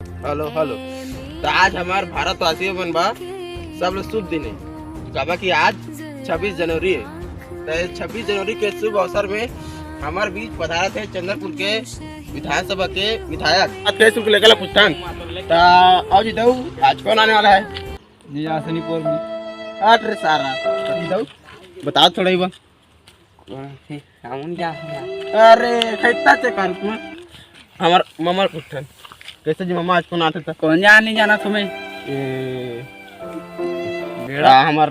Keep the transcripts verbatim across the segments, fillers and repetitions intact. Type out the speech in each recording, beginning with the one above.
Hello, hello. त आज हमर भारतवासी मन बर सबले शुभ दिन हे, काबर कि आज छब्बीस जनवरी हे। त छब्बीस जनवरी के शुभ अवसर में हमर बीच पधारत हे चंद्रपुर के विधानसभा के विधायक। आज के शुल्क लेकर पूछथन। त आओ जी दऊ, आज कौन आने वाला है? ये आसनी पोर में। अरे सारा, जी दऊ, बताओ थोड़ा ही बा। कौन से? हमन जा, हमन जा। अरे, खैता से कर तू। हमर ममल पुट्ठन। कैसे जी ममा आज कौन आते था? कौन जा, नहीं जाना तुम्हें? ए, बेड़ा। आ, हमर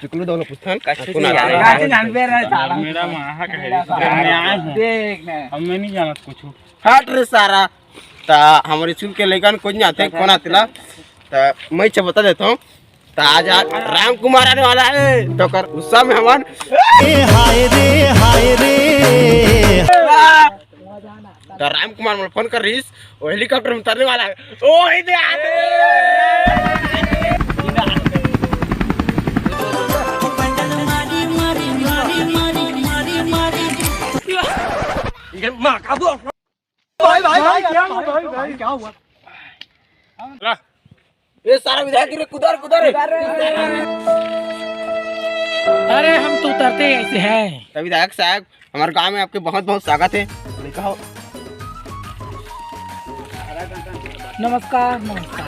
चुकलू दौलो पुट्ठन। कैसे आज कौन नहीं आते जाना? था? कैसे जानबे रे साला? मेरा माँ का है, इसलिए मैं आया हूँ। देख ना। अब मैं नहीं जाना कुछ। हट रे सारा। त हमर स्कूल के लइकन कुछ नहीं आते, कौन आते ला? त मैं इच्छा बता देता हूँ। त आज, आज राम कुमार आने वाला है, तो कर गुस्सा में हमन। ए हाय रे, हाय रे। त राम कुमार मोला फोन कर रहीस, वो हेलीकॉप्टर में उतरने वाला है। ओ, इधर आ रे। ये माँ का बोल। भाई, भाई, भाई, क्या हुआ, भाई, भाई, क्या हुआ? ला। ये सारा विधायक रे, कुदर, कुदर। अरे, हम तो उतरते ही ऐसे हैं। तो विधायक साहब, हमारे गांव में आपके बहुत, बहुत स्वागत है। कहो। नमस्कार, नमस्कार।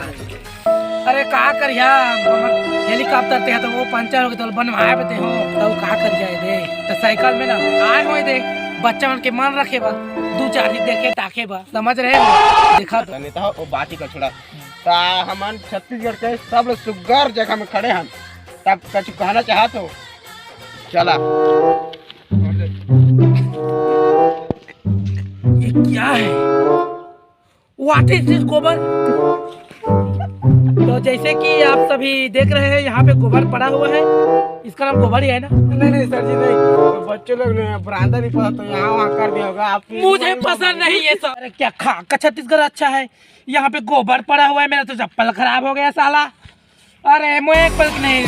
अरे, का करिया, हमर हेलीकॉप्टर ते ह, तो वो पंचर हो गए, तो बनवाए बते हो, तो का करिया दे। तो साइकिल में ना आए होए दे, बच्चा मन के मन रखे बा, दू चार ही देखे ताके बा, समझ रहे हो? देखा तो। तने तो वो बात ही का छोड़ा। ता हमन छत्तीसगढ़ के सब ले सुग्घर जगह में खड़े हन, तब कछु कहना चाहत हो? चला। ये क्या है? What is this गोबर? तो जैसे कि आप सभी देख रहे हैं, यहाँ पे गोबर पड़ा हुआ है, इसका नाम गोबर ही है ना? नहीं, नहीं सर जी, नहीं। तो बच्चों लोग ने बरामदा नहीं पड़ा, तो यहाँ वहाँ कर दिया होगा। आप मुझे पसंद नहीं ये सब। अरे, क्या खाका छत्तीसगढ़ अच्छा है? यहाँ पे गोबर पड़ा हुआ है, मेरा तो चप्पल खराब हो गया साला। अरे, मैं एक पल नहीं,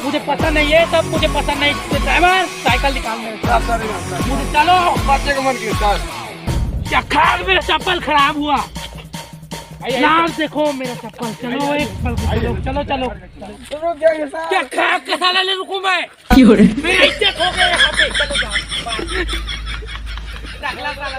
मुझे पसंद नहीं है सब, मुझे पसंद नहीं। ड्राइवर, साइकिल निकाल मेरे। Sir, sir, sir. मुझे चलो। बच्चे को मन की सर। क्या खराब, मेरा चप्पल खराब हुआ। आइए, आइए। यार, देखो मेरा चप्पल। चलो, आइए, एक पल, चलो, चलो, चलो। रुक जाइए सर। क्या खराब का साला ले रुकूं मैं? क्यों रे? मेरा इज्जत हो गया यहाँ पे। चलो जाओ। रख ला साला।